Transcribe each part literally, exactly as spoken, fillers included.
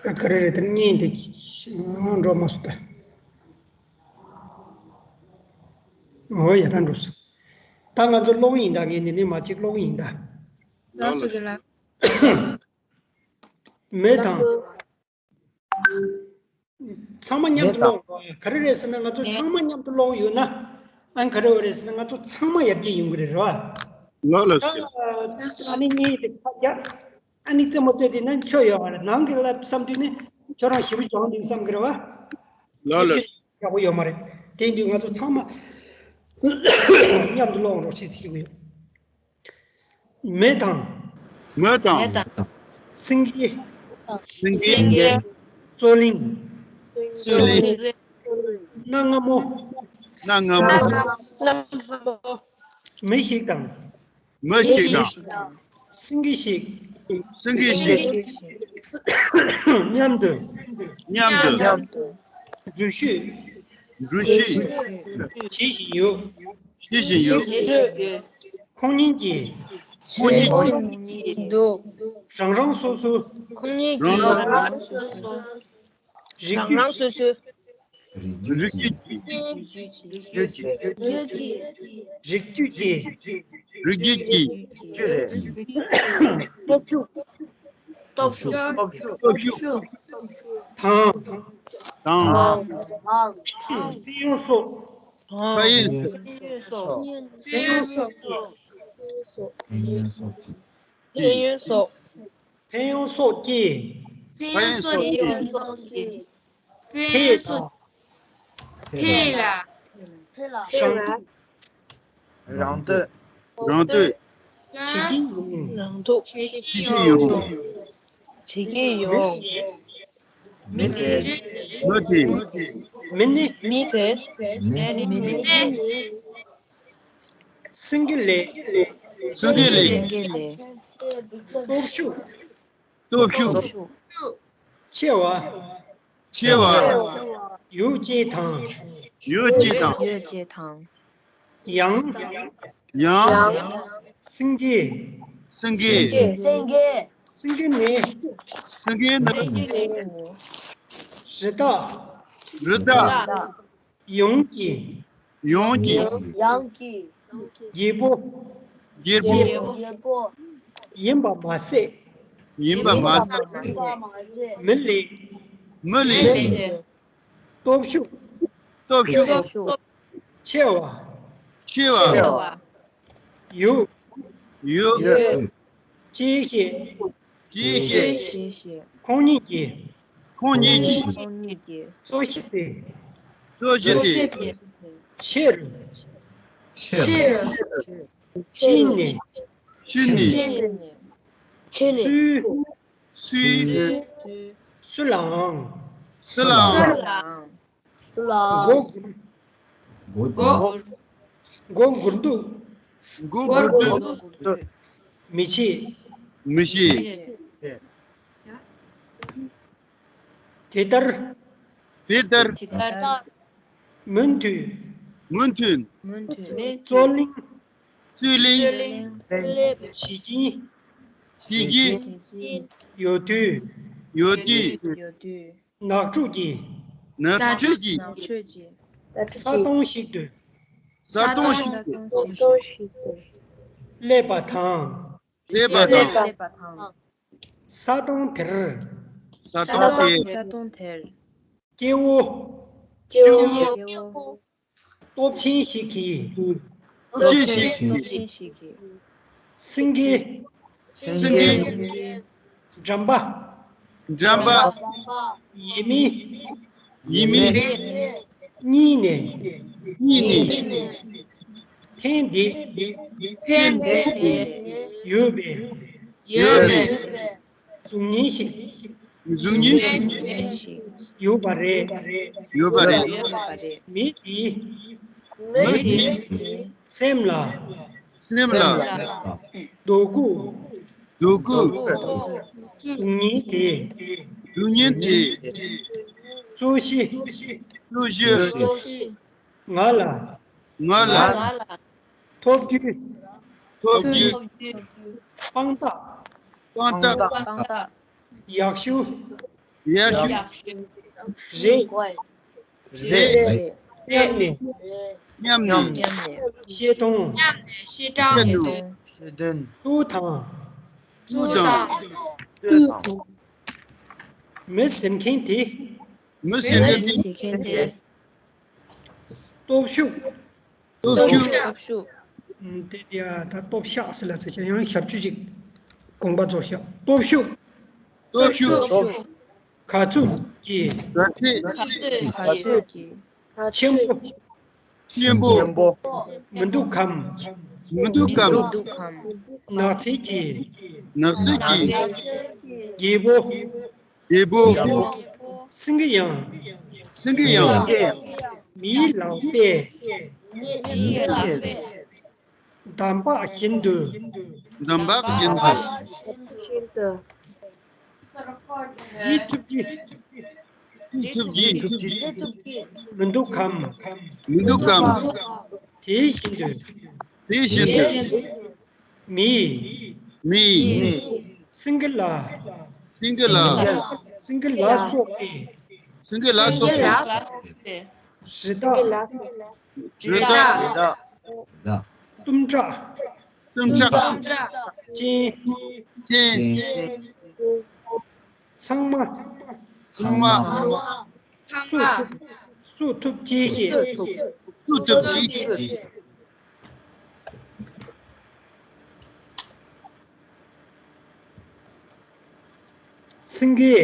ག་རེ་རེད། དེ་གཉིས་དེ་འགྲོ་མ་སོང་ད། འོ་ཡ། ད་འགྲོ་སོང་། ད་ང་ཚོ་ཀློག་ཡིན་ད། ངས་འདི་ནས་མར་གཅིག་ཀློག་ཡིན་ད། ལགས་སོ་རྒན་ལགས། མེ་དང་། ཚང་མ་མཉམ་དུ་ཀློག་དགོས། ག་རེ་རེད་ཟེར་ན། ང་ཚོ་ཚང་མ་མཉམ་དུ་ཀློག་ཡོད་ན། ཨ་ནི་ག་རེ་རེད་ཟེར་ན། ང་ཚོ་ཚང་མ་ཡར་རྒྱས་ཡོང་གི་རེད། རེད་བ། ལགས་ལགས་སོ། ཨ་ནི་གཉིས་དེ་ཕར་རྒྱག་ཨ་ནི་རྩེད་མོ་རྩེ་དེ་ན་ཁྱོད་ཡོད་མ་རེད། ནང་གི་ལབ་བསམ་དུས་ནི་ཁྱོད་རང་ཞེ་པོ་སྦྱོང་འདུག་བསམ་གི་རེད་བ། ལགས་ལགས། ཡག་པོ་ཡོད་མ་རེད། དེ་དུས་ང་ཚོ་ཚང་མ་མཉམ་དུ་ཀློག་རོགས་ཞེས་ཟེར་གྱི་ཡོད། མེ་དང་། མེ་དང་། སེང་གེ། སེང་གེ། རྩོད་གླེང་། རྩོད་གླེང་། གནའ་སྔ་མོ། གནའ་སྔ་མོ། མི་ཞིག་དང་། མི་ཞིག་དང་། སེང་གེ་ཞིག་སེང་གེ་ཞིག་མཉམ་དུ། མཉམ་དུ། འགྲུལ་བཞུད། འགྲུལ་བཞུད། བྱེད་བཞིན་ཡོད། བྱེད་བཞིན་ཡོད། ཁོང་གཉིས་ཀྱིས། ཁོང་གཉིས་ཀྱིས། རང་རང་སོ་སོའི། ཁོང་གཉིས་ཀྱིས། རང་རང་སོ་སོའི། རིགས་རྒྱུད། རང་རང་སོ་སོའི། རིགས་རྒྱུད་ཀྱི། རིགས་རྒྱུད་ཀྱི། རིགས་རྒྱུད་ཀྱི། རིགས་རྒྱུད་ཀྱི། སྟོབས་ཤུགས། སྟོབས་ཤུགས། སྟོབས་ཤུགས། སྟོབས་ཤུགས། དང་། དང་། ཕན་ཡོན་སོགས། ཕན་ཡོན་སོགས། ཕན་ཡོན་སོགས། ཕན་ཡོན་སོགས། ཕན་ཡོན་སོགས་ཀྱིས། ཕན་ཡོན་སོགས་ཀྱིས། ཕན་ཡོན་སོགས་ཀྱིས། ཕན་ཡོན་སོགས། ཕན་ལ། རང་འདོད། རང་འདོད། བྱེད་ཀྱི་ཡོང་། རང་འདོད། བྱེད་ཀྱི་ཡོང་། བྱེད་ཀྱི་ཡོང་། མི་དེ། མི་དེ། མི་ནི། མི་དེ། མི་ནི། སེང་གེ་ལས། སེང་གེ་ལས། སེང་གེ་ལས། སྟོབས་ཤུགས། སྟོབས་ཤུགས། སྟོབས་ཤུགས། ཆེ་བ། ཆེ་བ། ཡོད་ཅེས་དང་། ཡོད་ཅེས་དང་། ཡོད་ཅེས་དང་། ཡང་། ཡང་། སེང་གེ། སེང་གེ། སེང་གེ། སེང་གེ་ནི། སེང་གེ་ནི། རི་དྭགས། རི་དྭགས། ཡོངས་ཀྱི། ཡོངས་ཀྱི། ཡོངས་ཀྱི། རྒྱལ་པོ། རྒྱལ་པོ། རྒྱལ་པོ། ཡིན་པ་མ་ཟད། ཡིན་པ་མ་ཟད། མི་ལས། མི་ལས། སྟོབས་ཤུགས། སྟོབས་ཤུགས། ཆེ་བ། ཆེ་བ། ཡོད། ཡོད། ཅེས་བཤད། ཅེས་བཤད། ཅེས་བཤད། ཁོང་གཉིས་ཀྱིས། ཁོང་གཉིས་ཀྱིས། ཁོང་གཉིས་ཀྱིས། རྩོད་གཞི་དེ། རྩོད་གཞི་དེ། ཕྱིར། ཕྱིར། ཕྱིན་ནས། ཕྱིན་ནས། ཕྱིན་ནས། སུའི། སུའི། སུ་ལའང་། སུ་ལའང་། སུ་ལའང་། མགོ་སྒུར། མགོ་སྒུར། མགོ་སྒུར་འདུག་མགོ་སྒུར་འདུག་མི་བྱེད། མི་བྱེད། དེ་ལྟར། དེ་ལྟར། དེ་ལྟར། མུ་མཐུད། མུ་མཐུད། མུ་མཐུད། རྩོད་གླེང་། རྩོད་གླེང་། བྱེད་ཀྱིན། བྱེད་ཀྱིན། ཡོད་དུས། ཡོད་དུས། ཡོད་དུས། ནགས་ཁྲོད་ཀྱི། ནགས་ཁྲོད་ཀྱི། ནགས་ཁྲོད་ཀྱི། ས་སྟོང་ཞིག་ཏུ། ས་སྟོང་ཞིག་ཏུ། སླེབས་པ་དང་། སླེབས་པ་དང་། སླེབས་པ་དང་། ས་སྟོང་དེར། ས་སྟོང་དེར། ས་སྟོང་དེར། སྐྱེ་བོ། སྐྱེ་བོ། སྐྱེ་བོ། སྟོབས་ཆེན་ཞིག་གིས། སྟོབས་ཆེན་ཞིག་གིས། སྟོབས་ཆེན་ཞིག་གིས། སེང་གེ། སེང་གེ། འགྲམ་པ། འགྲམ་པ། ཡས་མས། ཡས་མས། གཉིས་ནས། གཉིས་ནས། འཐེན་ཏེ། འཐེན་ཏེ། ཡོད་པའི། ཡོད་པའི། གཟུགས་བརྙན་ཞིག་གཟུགས་བརྙན་ཞིག་ཡོད་པ་རེད། ཡོད་པ་རེད། མི་དེའི། མི་དེའི། སེམས་ལ། སེམས་ལ། སྡུག་གུ། སྡུག་གུ། གཟུགས་བརྙན་དེ། གཟུགས་བརྙན་དེ། རྩོད་གཞི། རྩོད་གཞི། ང་ལ། ང་ལ། ཐོབ་རྒྱུའི། ཐོབ་རྒྱུའི། དཔང་རྟགས། དཔང་རྟགས། དཔང་རྟགས། ཡག་ཤོས། ཡར་ཞུ། རེད། རེད། མཉམ་ནས། མཉམ་ནས། བཤད་སྟངས། བཤད་སྟངས། བཤད་སྟངས། ཏུའུ་ཐང་། ཏུའུ་ཐང་། མི་ཟེར་མཁན་དེ། མི་ཟེར་མཁན་དེ། སྟོབས་ཤུགས། སྟོབས་ཤུགས། སྟོབས་ཤུགས། ཨ། དེ་དེ་ཡ་ད་སྟོབས་ཤུགས་ཟེར་ལབ་ཚར་ཡང་ཞབས་ཀྱུ་ཅིག་དགོངས་པ་རྫོགས་ཤག་སྟོབས་ཤུགས། སྟོབས་ཤུགས། ག་ཚོད་ཀྱི། ག་ཚོད་ཀྱི། ཆེན་པོ། ཆེན་པོ། མི་འདུག་གམ། མི་འདུག་གམ། ནགས་ཚལ་གྱི། ནགས་ཚལ་གྱི། རྒྱལ་པོ། རྒྱལ་པོ། སེང་གེ་ཡང་། སེང་གེ་ཡང་། མིའི་ལག་པས། འདམ་བག་བཞིན་དུ། འདམ་བག་བཞིན་དུ། བརྫིས་ཐུབ་ཀྱི། བརྫིས་ཐུབ་ཀྱི། མི་འདུག་གམ། མི་འདུག་གམ། དེ་བཞིན་དུ། དེ་བཞིན་དུ། མིའི། མིའི། སེང་གེ་ལ། སེང་གེ་ལ། སེང་གེ་ལ་སོགས་པའི། སེང་གེ་ལ་སོགས་པའི། རི་དྭགས། རི་དྭགས། གཏུམ་དྲག་གཏུམ་དྲག་ཅན། ཅན། ཚང་མ། ཚང་མ། ཚང་མ། གསོད་ཐུབ། གསོད་ཐུབ་ཅེས་བཤད། གསོད་ཐུབ་ཅེས་བཤད། སེང་གེ།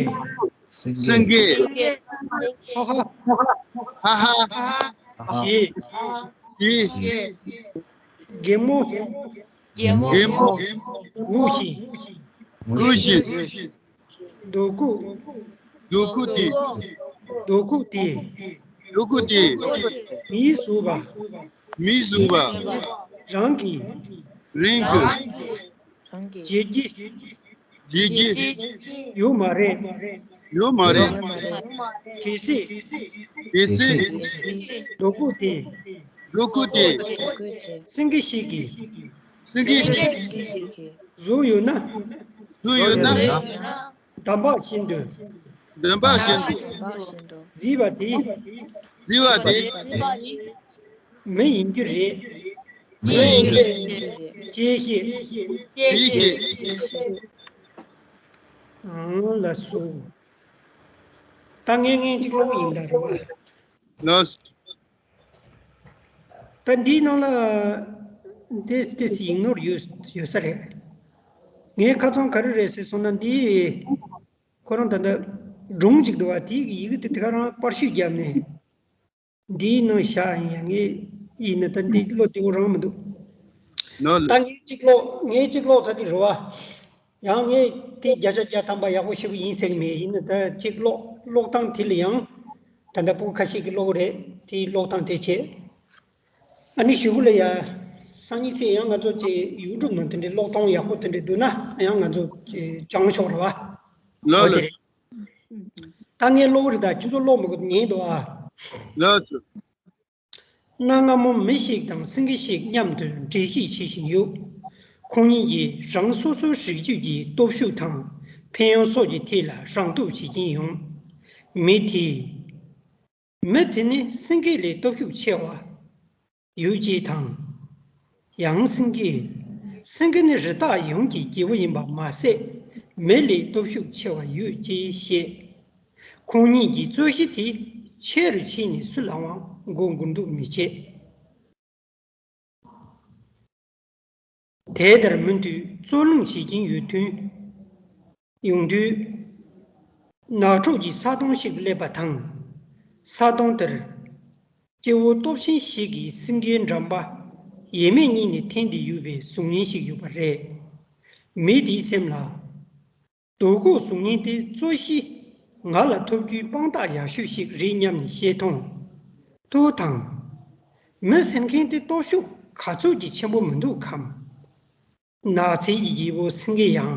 སེང་གེ། ཧ་ཧ། ཧ་ཧ། ཞེས། ཞེས། གད་མོ། གད་མོ། གུག་བཞིན། གུག་བཞིན། རྡོ་ཁུག་རྡོ་ཁུག་དེ། རྡོ་ཁུག་དེ། རྡོ་ཁུག་དེ། མིས་བཟོས་པ། མིས་བཟོས་པ། རང་གི། རང་གི། བརྗེད་རྒྱུ། བརྗེད་རྒྱུ། ཡོད་མ་རེད། ཡོད་མ་རེད། གལ་སྲིད། གལ་སྲིད། རྡོ་ཁུག་དེ། རྡོ་ཁུག་དེ། སེང་གེ་ཞིག་གིས། སེང་གེ་ཞིག་གིས། བཟོས་ཡོད་ན། བཟོས་ཡོད་ན། འདམ་བག་བཞིན་དུ། འདམ་བག་བཞིན་དུ། བརྫིས་པ་དེ། བརྫིས་པ་དེ། མི་ཡིན་རྒྱུ་རེད། མི་ཡིན་རྒྱུ་རེད། ཅེས་བཤད། ཅེས་བཤད། ཨང་། ལགས་སོ། ད་ངས་ངས་གཅིག་ཀློག་ཡིན་ད་རེད་བ། ལགས་སོ། ད་འདིའི་ནང་ལ་དེ་དེ་ཡིག་ནོར་ཡོད་ཡོད་ས་རེད། ངས་ཁ་སང་ག་རེ་རེད་ཟེར་སོང་ན། འདི་ཁོ་རང་ད་ལྟ་སྒྲུང་ཅིག་འདུག་བ། དེའི་ཡི་གེ་དེ་དེ་ག་རང་པར་བཤུས་བརྒྱབ་ནས་འདིའི་ནང་བཞག་ཡིན། ཡང་ངས་ཡིན་ན་ད་འདི་བློ་བདེ་བོ་རང་མི་འདུག་ནོ་ད་ངས་གཅིག་ཀློག་ངས་གཅིག་ཀློག་ཚར་དེ་རེད་བ། ཡང་ངས་དེ་བརྒྱ་ཆ་བརྒྱ་ཐམ་པ་ཡག་པོ་ཞེ་པོ་ཡིན་ཟེར་གི་མེད། ཡིན་ན་ད་གཅིག་ཀློག་ཀློག་སྟངས་དེ་ལ་ཡང་ད་ལྟ་ཕྲུ་གུ་ཁ་ཤས་ཀྱིས་ཀློག་གི་རེད། དེའི་ཀློག་སྟངས་དེ་བྱས། ཨ་ནི་གཞུག་གུ་ལ་ཡ། སང་ཉིན་ཚེ་ཡང་ང་ཚོ་ཅིག་ཡུ་ཊུབ་ནང་དེ་འདྲའི་ཀློག་སྟངས་ཡག་པོ་དེ་འདྲ་འདུག་ན་ཡང་ང་ཚོ་ཅིག་སྦྱང་ཆོག་རེད་བ། ལགས་ལགས། ད་ངས་ཀློག་གི་རེད། ད་ཁྱོད་ཚོ་ཀློག་མི་དགོས། ཉན་འདུག་ཨ། ལགས་སོ། གནའ་སྔ་མོ་མི་ཞིག་དང་སེང་གེ་ཞིག་མཉམ་དུ་འགྲེལ་བཤད་བྱེད་བཞིན་ཡོད། ཁོང་གཉིས་ཀྱིས་རང་སོ་སོའི་རིགས་རྒྱུད་ཀྱི་སྟོབས་ཤུགས་དང་ཕན་ཡོན་སོགས་ཀྱི་ཐད་ལ་རང་སྟོབས་བྱེད་ཀྱིན་ཡོང་། མི་དེས། མི་དེ་ནི་སེང་གེ་ལས་སྟོབས་ཤུགས་ཆེ་བ་ཡོད་ཅེས་དང་། ཡང་སེང་གེས། སེང་གེ་ནི་རི་དྭགས་ཡོངས་ཀྱི་རྒྱལ་པོ་ཡིན་པ་མ་ཟད། མི་ལས་སྟོབས་ཤུགས་ཆེ་བ་ཡོད་ཅེས་བཤད། ཁོང་གཉིས་ཀྱིས་རྩོད་གཞི་དེ་ཆེ་རུ་ཕྱིན་ནས་སུ་ལའང་མགོ་སྒུར་འདོད་མི་བྱེད། དེ་ལྟར་མུ་མཐུད་རྩོད་གླེང་བྱེད་ཀྱིན་ཡོད་དུས། ཡོང་དུས། ནགས་ཁྲོད་ཀྱི་ས་དོང་ཞིག་ཏུ་སླེབས་པ་དང་། ས་དོང་དེར། སྐྱེ་བོ་སྟོབས་ཆེན་ཞིག་གིས་སེང་གེའི་འགྲམ་པ་ཡས་མས་གཉིས་ནས་འཐེན་ཏེ་ཡོད་པའི་གཟུགས་བརྙན་ཞིག་ཡོད་པ་རེད། མི་དེའི་སེམས་ལ། རྡོ་ཁུག་གཟུགས་བརྙན་དེ་རྩོད་གཞི་ང་ལ་ཐོབ་རྒྱུའི་དཔང་རྟགས་ཡག་ཤོས་ཤིག་རེད་སྙམ་ནས་བཤད་ཐོངས། ཏུའུ་ཐང་། མི་ཟེར་མཁན་དེ་སྟོབས་ཤུགས་ག་ཚོད་ཀྱི་ཆེན་པོ་མི་འདུག་གམ། ནགས་ཚལ་གྱི་རྒྱལ་པོ་སེང་གེ་ཡང་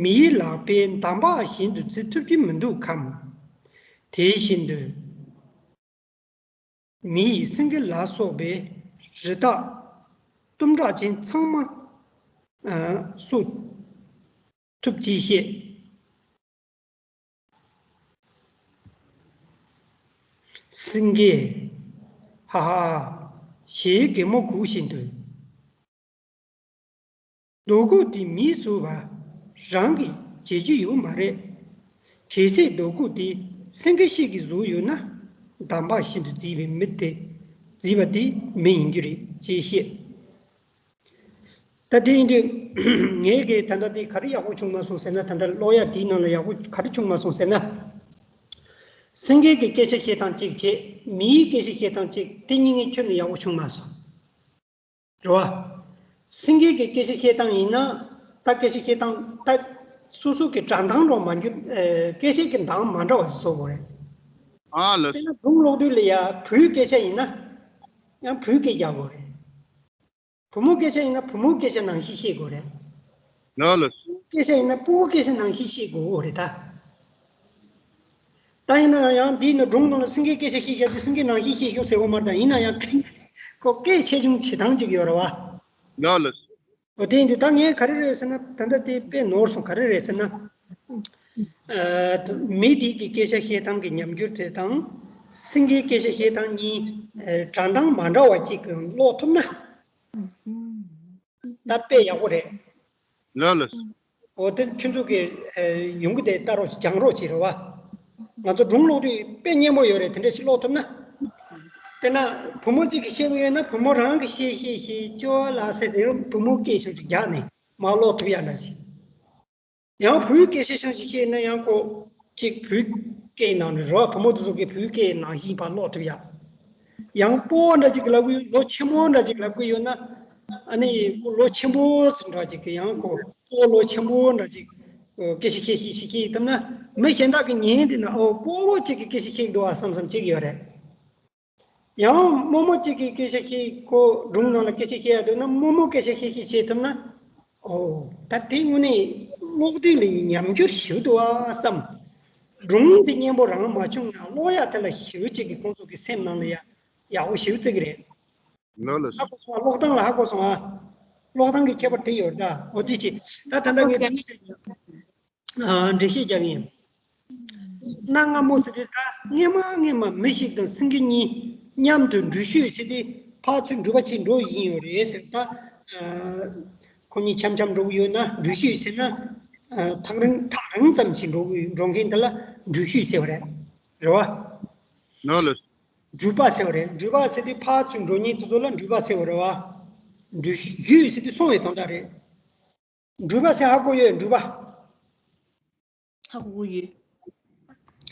མིའི་ལག་པས་འདམ་བག་བཞིན་དུ་བརྫི་ཐུབ་ཀྱི་མི་འདུག་གམ། དེ་བཞིན་དུ། མི་ཡིས་སེང་གེ་ལ་སོགས་པའི་རི་དྭགས་གཏུམ་དྲག་ཅན་ཚང་མ་གསོད་ཐུབ་ཅེས་བཤད། སེང་གེ། ཧ་ཧ། ཞེས་གད་མོ་གུག་བཞིན་དུ། རྡོ་ཁུག་དེ་མིས་བཟོས་པ་རང་གིས་བྱེད་རྒྱུ་ཡོད་མ་རེད། གལ་སྲིད་རྡོ་ཁུག་དེ་སེང་གེ་ཞིག་གིས་བཟོས་ཡོད་ན། འདམ་བག་བཞིན་དུ་བརྫིས་པའི་མི་དེ། བརྫིས་པ་དེ་མི་ཡིན་རྒྱུ་རེད་ཅེས་བཤད། ད་དེ་ཡིན་དུས་ངས་གི་ད་ལྟ་དེ་ག་རེ་ཡག་པོ་བྱུང་མ་སོང་ཟེར་ན། ད་ལྟ་ཀློག་ཡ་དེའི་ནང་ལ་ཡག་པོ་ག་རེ་བྱུང་མ་སོང་ཟེར་ན། སེང་གེ་གི་སྐད་ཆ་བཤད་སྟངས་གཅིག་བྱས། མིའི་སྐད་ཆ་བཤད་སྟངས་གཅིག་དེ་གཉིས་ཀྱི་ཁྱོན་ནས་ཡག་པོ་བྱུང་མ་སོང་། རེད་བ། སེང་གེ་གི་སྐད་ཆ་བཤད་སྟངས་ཡིན་ན། ད་སྐད་ཆ་བཤད་སྟངས་ད་སོ་སོ་གི་སྒྲ་གདངས་རོ་མ་འགྱུར། ཨེ། སྐད་ཆ་གི་གདངས་མ་འདྲ་བ་ཞིག་བཟོ་དགོས་རེད། ཨ་ལ། དཔེར་ན་སྒྲུང་ཀློག་དུས་ལ་ཡ་བུའི་སྐད་ཆ་ཡིན་ན་ཡང་བུའི་སྐད་རྒྱག་དགོས་རེད། བུ་མོ་སྐད་ཆ་ཡིན་ན་བུ་མོའི་སྐད་ཆ་ནང་བཞིན་བཤད་དགོས་རེད། ལགས་ལགས། སྐད་ཆ་ཡིན་ན་སྤུ་གུའི་སྐད་ཆ་ནང་བཞིན་བཤད་དགོས་རེད་ད། ད་ཡིན་ན་ཡང་འདིའི་ནང་སྒྲུང་ནང་ལ་སེང་གེའི་སྐད་ཆ་བཤད་བཞག་དུས་སེང་གེ་ནང་བཞིན་བཤད་ཤོག་ཟེར་བ་མ་རེད་ད། ཡིན་ན་ཡང་ཁོ་སྐད་ཆེ་ཆུང་བྱེད་སྟངས་ཅིག་ཡོད་རེད་བ། ལགས་ལགས། འོ་དེ་ཡིན་དུས་ད་ངས་ག་རེ་རེད་ཟེར་ན། ད་ལྟ་དེ་དཔེ་ནོར་སོང་། ག་རེ་རེད་ཟེར་ན། ཨ། མི་དེ་གི་སྐད་ཆ་བཤད་སྟངས་ཀྱི་ཉམས་འགྱུར་དེ་དང་། སེང་གེའི་སྐད་ཆ་བཤད་སྟངས་གཉིས། ཨ། སྒྲ་གདངས་མ་འདྲ་བ་ཅིག་ཀློག་ཐུབ་ན། ད་དཔེ་ཡག་པོ་རེད། ལགས་ལགས། འོ་དེ་ཁྱོད་ཚོ་གི། ཨ། ཡོང་གི་དེ་ལྟ་རོགས། སྦྱང་རོགས་བྱེད་རོགས་བ། ང་ཚོ་སྒྲུང་ཀློག་དུས་དཔེ་སྙན་པོ་ཡོད་རེད། དེ་འདྲ་ཞིག་ཀློག་ཐུབ་ན། དཔེར་ན་བུ་མོ་གཅིག་གིས་བཤད་གི་ཡོད་ན་བུ་མོ་རང་གིས་བཤད་བཤད་བཤད་ཅོ་ལགས་ཟེར་དེ་བུ་མོ་སྐད་ཤོད་ཅིག་རྒྱག་ནས་མར་ཀློག་ཐུབ་ཡ་འདྲ་ཞིག་ཡང་བུའི་སྐད་ཆ་ཤང་ཞིག་བཤད་ན་ཡང་ཁོ་གཅིག་བུའི་སྐད་ནང་ནས་རོ། བུ་མོ་དེ་ཚོ་གི་བུའི་སྐད་ནང་བཞིན་ཕར་ཀློག་ཐུབ་ཡ། ཡང་སྤོ་བོ་འདྲ་ཅིག་ལབ་གི་ཡོད། ལོ་ཆེན་པོ་འདྲ་ཅིག་ལབ་གི་ཡོད་ན། ཨ་ནི་ཁོ་ལོ་ཆེན་པོ་ཙམ་འདྲ་ཅིག་གི་ཡང་ཁོ་སྤོ་བོ་ལོ་ཆེན་པོ་འདྲ་ཅིག་སྐད་ཆ་བཤད་ཤིག་བཤད་ཤིག་བཏང་ན། མི་གཞན་དག་གིས་ཉན་དེ་ན། ཨོ་སྤོ་བོ་གཅིག་གིས་སྐད་ཆ་བཤད་འདུག་ཨ་བསམ་བསམ་ཅིག་ཡོད་རེད། ཡང་རྨོ་མོ་གཅིག་གིས་སྐད་ཆ་བཤད། ཁོ་སྒྲུང་ནང་ལ་སྐད་ཆ་བཤད་ཡ་འདུག་ན་རྨོ་མོ་སྐད་ཆ་བཤད་ཤིག་བྱེད་ཐུབ་ན། ཨོ་ད་དེ་དངོས་གནས་ཀློག་དུས་ལ་ཉམས་འགྱུར་ཞིག་འདུག་ཨ་བསམ། སྒྲུང་དེ་སྙན་པོ་རང་མ་བྱུང་ན་ཀློག་ཡ་དེ་ལ་ཞེ་པོ་ཅིག་གི་ཁོང་ཚོ་གི་སེམས་ནང་ལ་ཡ་ཡག་པོ་ཞེ་པོ་བརྩི་གི་རེད། ལགས་ལགས། ཧ་གོ་སོང་ཨ། ཀློག་སྟངས་ལ་ཧ་གོ་སོང་ཨ། ཀློག་སྟངས་ཀྱི་ཁྱད་པར་དེ་ཡོད་ད། འོ་དེ་ཅི་ད་ད་ལྟ་ངས་ཨ་འགྲེལ་བཤད་རྒྱག་གི་ཡིན། གནའ་སྔ་མོ་ཟེར་དུས་ད་སྔས་མ་སྔས་མ་མི་ཞིག་དང་སེང་གེ་གཉིས་མཉམ་དུ་འགྲུལ་བཞུད་ཟེར་དུས་ཕར་ཚུར་འགྲུལ་པ་བྱེད་འགྲོ་བཞིན་ཡོད་རེད་ཟེར། ད་ཁོ་གཉིས་འཆམ་འཆམ་འགྲོ་གི་ཡོད་ན། འགྲུལ་བཞུད་ཟེར་ན་ཐག་རིང་ཐག་རིང་ཙམ་ཞིག་འགྲོ་གི་འགྲོ་མཁན་དེ་ལ་འགྲུལ་བཞུད་ཟེར་བ་རེད། རེད་བ། ལགས་ལགས། འགྲུལ་པ་ཟེར་བ་རེད། འགྲུལ་པ་ཟེར་དུས་ཕར་ཚུར་འགྲོ་མཁན་དེ་ཚོ་ལ་འགྲུལ་པ་ཟེར་བ་རེད་བ། འགྲུལ་བཞུད་ཟེར་དུས་སོང་བའི་དོན་དག་རེད། འགྲུལ་པ་ཟེར་ཧ་གོ་ཡོད། འགྲུལ་པ། ཧ་གོ་གི་ཡོད།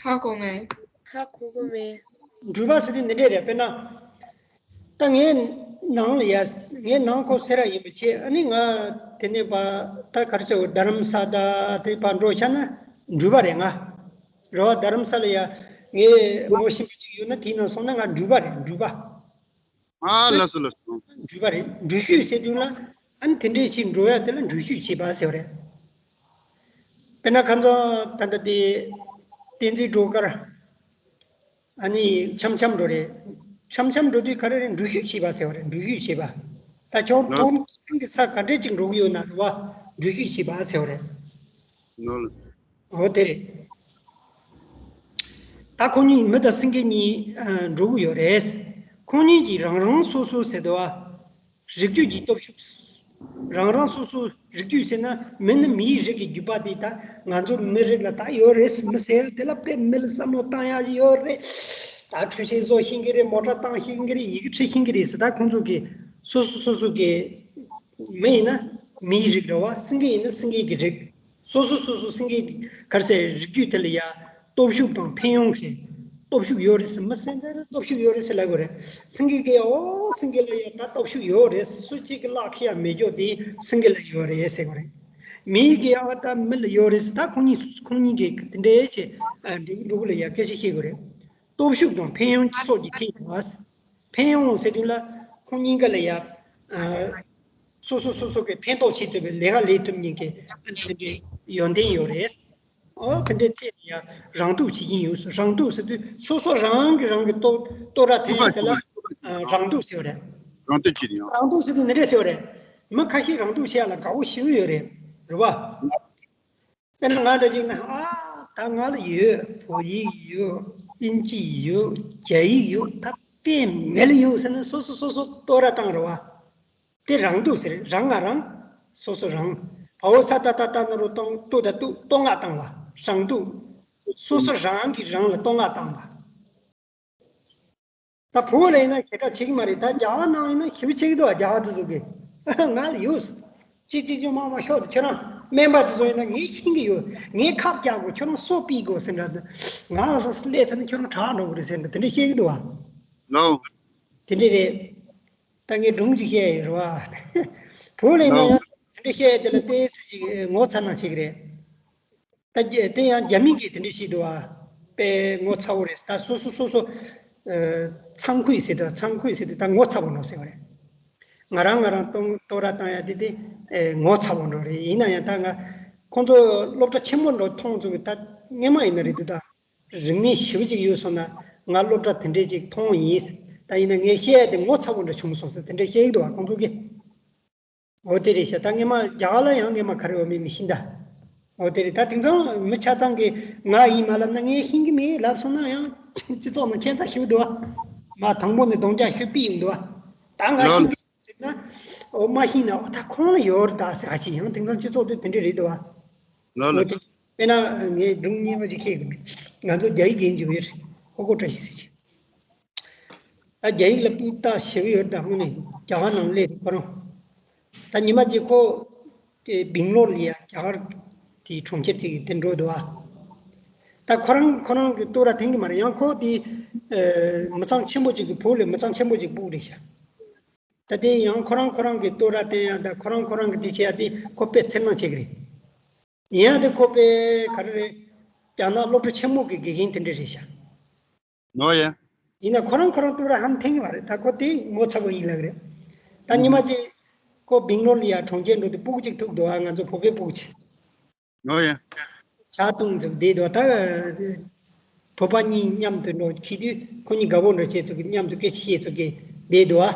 ཧ་གོ་མེད། ཧ་གོ་གི་མེད། འགྲུལ་པ་ཟེར་དུས་འདི་འདྲས་རེད། དཔེར་ན། ད་ངའི་ནང་ལ་ཡ། ངའི་ནང་ཁོ་སེ་ར་ཡིན་པ་བྱས། ཨ་ནི་ང་དེ་ནས་པ་ད་ག་རེ་ཟེར་དགོས། རྡ་རམ་ས་ད་དེ་པ་འགྲོ་ཆ་ན་འགྲུལ་པ་རེད་ང་། རེད་བ། རྡ་རམ་ས་ལ་ཡ་ངའི་མོ་ཤི་པ་ཅིག་ཡོད་ན་དེའི་ནང་སོང་ན་ང་འགྲུལ་པ་རེད། འགྲུལ་པ། ཨ་ལགས་སོ་ལགས་སོ། འགྲུལ་པ་རེད། འགྲུལ་བཞུད་ཟེར་དུས་ལ། ཨ་ནི་དེ་འདྲས་ཅིག་འགྲོ་ཡ་དེ་ལ་འགྲུལ་བཞུད་བྱེད་པ་ཟེར་བ་རེད། དཔེར་ན་ཁ་སང་ད་ལྟ་དེ་བསྟན་འཛིན་སྒྲོལ་དཀར། ཨ་ནི་འཆམ་འཆམ་འགྲོ་རེད། འཆམ་འཆམ་འགྲོ་དུས་ག་རེ་རེད། འགྲུལ་བཞུད་བྱེད་པ་ཟེར་བ་རེད། འགྲུལ་བཞུད་བྱེད་པ། ད་ཁྱོད་ལགས། ཁོང་ཁྱིམ་གྱི་ས་ག་འདྲས་ཅིག་འགྲོ་གི་ཡོད་ན་རེད་བ། འགྲུལ་བཞུད་བྱེད་པ་ཟེར་བ་རེད། ལགས། འོ་དེ་རེད། ད་ཁོང་གཉིས་མི་དང་སེང་གེ་གཉིས་ཨ་འགྲོ་གི་ཡོད་རེད། ཁོང་གཉིས་ཀྱིས་རང་རང་སོ་སོ་ཟེར་དུས་ཨ། རིགས་རྒྱུད་ཀྱི་སྟོབས་ཤུགས། རང་རང་སོ་སོ་རིགས་རྒྱུད་ཟེར་ན་མི་ནི་མིའི་རིགས་ཀྱི་རྒྱུད་པ་དེ། ད་ང་ཚོ་མི་རིགས་ལ་ད་ཡོད་རེད་མི་ཟེར། དེ་ལ་དཔེ་མི་ལ་བསམ་བློ་བཏང་ཡ་ཡོད་རེད། ད་འཕྲུལ་ཆས་བཟོ་ཤེས་ཀྱི་རེད། མོ་ཊ་བཏང་ཤེས་ཀྱི་རེད། ཡི་གེ་འབྲི་ཤེས་ཀྱི་རེད་ཟེར། ད་ཁོང་ཚོ་གི་སོ་སོ་སོ་སོ་གི། མི་ཡིན་ན་མིའི་རིགས་རེད་བ། སེང་གེ་ཡིན་ན་སེང་གེ་གི་རིགས། སོ་སོ་སོ་སོ་སེང་གེ་ག་རེ་ཟེར། རིགས་རྒྱུད་དེ་ལ་ཡ་སྟོབས་ཤུགས་དང་ཕན་ཡོན་ཟེར། སྟོབས་ཤུགས་ཡོད་རེད་ཟེར་མི་ཟེར། འདི་ལ་སྟོབས་ཤུགས་ཡོད་རེད་ཟེར་ལབ་དགོས་རེད། སེང་གེ་གིས་ཨོ་སེང་གེ་ལ་ཡ་ད་སྟོབས་ཤུགས་ཡོད་རེད། སུ་གཅིག་གིས་གླགས་ཁེལ་ཡ་མེད་རྒྱུ་དེ་སེང་གེ་ལ་ཡོད་རེད་ཟེར་དགོས་རེད། མིའི་གིས་ཨ་ད་མི་ལ་ཡོད་རེད་ཟེར། ད་ཁོང་གཉིས་ཁོང་གཉིས་ཀྱིས་དེ་འདྲའི་ཆེ་འགྲིག་འགྲོ་གི་ལ་ཡ་སྐད་ཆ་བཤད་དགོས་རེད། སྟོབས་ཤུགས་དང་ཕན་ཡོན་སོགས་ཀྱི་ཐད་དུ། ཕན་ཡོན་ཟེར་དུས་ལ་ཁོང་གཉིས་ཀ་ལ་ཡ། ཨ། སོ་སོ་སོ་སོ་གི་ཕན་ཐོགས་བྱེད་ཐུབ་པའི་ལས་ཀ་ལས་ཐུབ་མཁན་གྱི་ཨ་ནི་དེ་འདྲའི་ཡོན་ཏན་ཡོད་རེད། ཨོ་དེ་འདྲའི་ཐད་ནས་ཡ་རང་སྡུག་བྱེད་ཀྱིན་ཡོད། རང་སྡུག་ཟེར་དུས་སོ་སོ་རང་གིས་རང་གི་ལྟོ་ལྟོ་ར་འཐེན་ཡ་དེ་ལ་ཨ་རང་སྡུག་ཟེར་བ་རེད། རང་སྡུག་བྱེད་ཀྱིན་ཡོད། རང་སྡུག་ཟེར་དུས་འདི་འདྲས་ཟེར་བ་རེད། མི་ཁ་ཤས་རང་སྡུག་བྱེད་ཡ་ལ་དགའ་བོ་ཞེ་པོ་ཡོད་རེད། རེད་བ། དཔེར་ན་ང་འདྲ་ཅིག་ན། ཨ་ད་ང་ལ་ཡོད། བོད་ཡིག་ཡོད། དབྱིན་ཇི་ཡོད། རྒྱ་ཡིག་ཡོད། ད་དཔེ་མེད་ལ་ཡོད་ཟེར་ན་སོ་སོ་སོ་སོ་བསྟོད་ར་བཏང་རེད་བ། དེ་རང་སྡུག་ཟེར། རང་ང་རང་། སོ་སོ་རང་། བ་འོ་ས་ཏ་བཏགས་སྟ་ན་རོ་སྟོང་། བསྟོད་ད་བསྟོད། བསྟོད་བསྔགས་བཏང་བ། རང་སྡུག་སོ་སོ་རང་གིས་རང་ལ་བསྟོད་བསྔགས་བཏང་བ། ད་བོད་ལ་ཡིན་ན་ཞེ་དྲག་བྱེད་ཀྱི་མ་རེད། ད་རྒྱ་གར་ནང་ཡིན་ན་ཞེ་པོ་བྱེད་ཀྱི་འདུག་ཨ། རྒྱ་གར་དེ་ཚོ་གིས། ང་ལ་ཡོད། ཅིག་ཅིག་ཅིག་མང་མང་ཤོག་དེ། ཁྱོད་རང་སྨན་པ་དེ་ཚོ་ཡིན་ན་ངས་ཤེས་ཀྱི་ཡོད། ངས་ཁབ་རྒྱག་དགོས། ཁྱོད་རང་སོ་ཕུད་དགོས་ཟེར་འདྲ། ང་ལ་སོ་སླེབས་ཚར་ན་ཁྱོད་རང་དྲག་འགྲོ་གི་རེད་ཟེར་འདྲ། དེ་འདྲ་བཤད་ཀྱི་འདུག་ཨ། ལོ། དེ་འདྲ་རེད། ད་ངས་སྒྲུང་ཅིག་བཤད་ཡོད་རེད་བ། བོད་ལ་ཡིན་ན་ལོ། ཡང་དེ་འདྲ་བཤད་ཡོད། དེ་ལ་ལྟོས་ཚུལ་ཅིག་ངོ་ཚ་ན་ཞིག་རེད། ད་རྒྱ་དེ་ཡང་རྒྱ་མི་གིས་དེ་འདྲ་བཤད་འདུག་ཨ། དཔེ་ངོ་ཚ་བོ་རེད། ད་སོ་སོ་སོ་སོ། ཨ། ཚང་ཁུས་ཟེར་དུས། ཚང་ཁུས་ཟེར་དུས་ད་ངོ་ཚ་བོ་འགྲོ་ཟེར་བ་རེད། ང་རང་ང་རང་བསྟོད་བསྟོད་ར་བཏང་ཡ་དེ་དེ། ཨེ། ངོ་ཚ་བོ་འགྲོ་རེད། ཡིན་ན་ཡང་ད་ང་ཁོང་ཚོ་སློབ་གྲྭ་ཆེན་མོ་འགྲོ་མཐོང་ཚུལ་གྱི་ད་སྔས་མ་ཡིན་ན་རེད་འདུག་ད་རིག་གནས་ཞེ་པོ་ཅིག་ཡོད་སོང་ན། ང་སློབ་གྲྭ་དེ་འདྲས་ཅིག་མཐོང་ཡིན། ད་ཡིན་ན་ངས་བཤད་ཡ་དེ་ངོ་ཚ་བོ་འདྲ་བྱུང་སོང་ཟེར་དེ་འདྲས་བཤད་ཀྱི་འདུག་བ། ཁོང་ཚོ་གིས། འོ་དེ་རེད་ཤག་ད་སྔས་མ་རྒྱ་གར་ལ་ཡང་སྔས་མ་ག་རེ་ཡོད་མེད་མི་ཤེས་ད། འོ་དེ་རེད། ད་དེང་སང་མི་ཆ་ཚང་གིས་ང་ཡིན་མ་ལབ་ན། ངས་ཤེས་ཀྱི་མེད་ལབ་སོང་ན་ཡང་སྤྱི་ཚོགས་ནང་ཁྱད་མཚར་ཞེ་པོ་འདུག་བ། མ་དང་པོ་ནས་གདོང་རྒྱག་ཤོད་པའི་ཡིན་འདུག་བ། ད་ང་ལོ་ཤེས་ཀྱི་ཟེར་ན། འོ་མ་ཤེས་ན། འོ་ད་ཁོང་ལ་ཡོད་རེད་ད་ཟེར། ཨ་ཅེ། ཡང་དེང་སང་སྤྱི་ཚོགས་དེ་དེ་འདྲ་རེད་འདུག་བ། ལོ་ལོ། འོ་དེ། དཔེར་ན་ངས་སྒྲུང་རྙིང་པ་ཅིག་བཤད་གི་མེད། ང་ཚོ་རྒྱ་ཡིག་རྒན་ཅིག་ཡོད་རེད། ཧོ་ཀོ་བཀྲ་ཤིས་ཟེར་ཅིག་ད་རྒྱ་ཡིག་ལ་སྤུས་དག་ཞེ་པོ་ཡོད། ད་དངོས་གནས་རྒྱ་གར་ནང་སླེབས་ཁོ་རང་། ད་ཉི་མ་གཅིག་ཁོ་དེ་སྦེང་ལོར་ལ་ཡ་རྒྱ་གར་དེའི་གྲོང་ཁྱེར་ཅིག་གི་དེ་འགྲོ་འདུག་ཨ། ད་ཁོ་རང་ཁོ་རང་གི་བསྟོད་ར་འཐེན་གི་མ་རེད། ཡང་ཁོ་དེ་ཨ་མི་ཚང་ཆེན་པོ་ཅིག་གི། བོད་ལ་མི་ཚང་ཆེན་པོ་ཅིག་ཕྲུ་གུ་རེད་ཤག་ད་དེ་ཡང་ཁོ་རང་ཁོ་རང་གི་བསྟོད་ར་འཐེན་ཡ། ད་ཁོ་རང་ཁོ་རང་གི་དེ་བྱེད་ཡ་དེ་ཁོ་དཔེ་འཚེར་སྣང་བྱེད་གི་རེད། ཡིན་ཡང་དེ་ཁོ་དཔེ་ག་རེ་རེད། རྒྱ་ནག་སློབ་གྲྭ་ཆེན་མོ་གི་དགེ་རྒན་དེ་འདྲ་རེད་ཤག་ནོ་ཡ། ཡིན་ན་ཁོ་རང་ཁོ་རང་བསྟོད་ར་ཧམ་འཐེན་གི་མ་རེད། ད་ཁོ་དེ་ངོ་ཚ་བོ་ཡིན་ལབ་གི་རེད། ད་ཉི་མ་གཅིག་ཁོ་སྦེང་ལོར་ལ་ཡ་གྲོང་ཁྱེར་འགྲོ་དུས་ཕྲུ་གུ་གཅིག་ཐུག་འདུག་ཨ། ང་ཚོ་བོད་པའི་ཕྲུ་གུ་གཅིག་ནོ་ཡ། ཇ་བཏུང་ཚུགས་བསྡད་འདུག་ད་བོད་པ་གཉིས་མཉམ་དུ་འགྲོ་འཁྱེར་དུས་ཁོ་གཉིས་དགའ་པོ་འདྲ་བྱེད་ཚུགས་ཀྱི། མཉམ་དུ་སྐད་ཆ་བཤད་ཚུགས་ཀྱི་བསྡད་འདུག་ཨ།